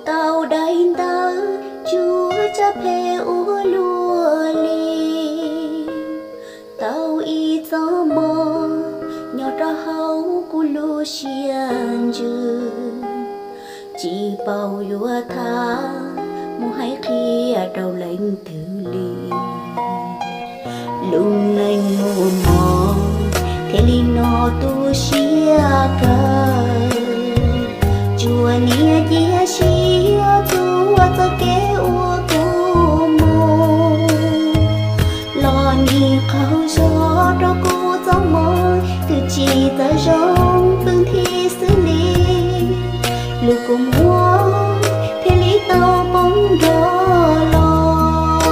Tau daim ntawv tsuas tsab phem ua luaj li, tau ib txoj hmoo nyob rau hauv kuv lub siab ntsws, tsis paub yuav tham mus hais qhia rau leej twg li. Lub neej muaj mob thiaj li no tu siab kawg, tsuas niaj cia siab tuaj txoj kev uas kuv mus, los nim qaug zog rau kuv txoj hmoo twb tsis txawj zoo pw nthi xwb li. Lub kua muag thiaj li tau poob nrov los,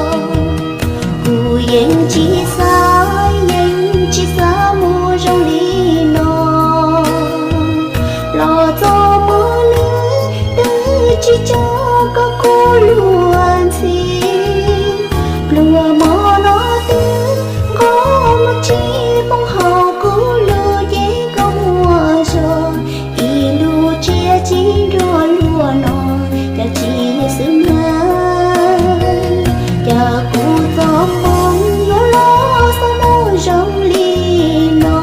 kuv yeej tsis xav, yeej tsis xav mus zoo li no. Los txog muaj lwm tus tsis tso koj kuv luag ntxhi, pluas hmo no twb nqos mus tsis poob hauv kuv lub cev koj muaj zog. Ib lub tsiaj tsis nrog luag no, cas tsis xwm na, cas kuv txoj hmoo yuav los xav mus zoo li no.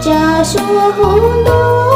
Tsam suav huv ntuj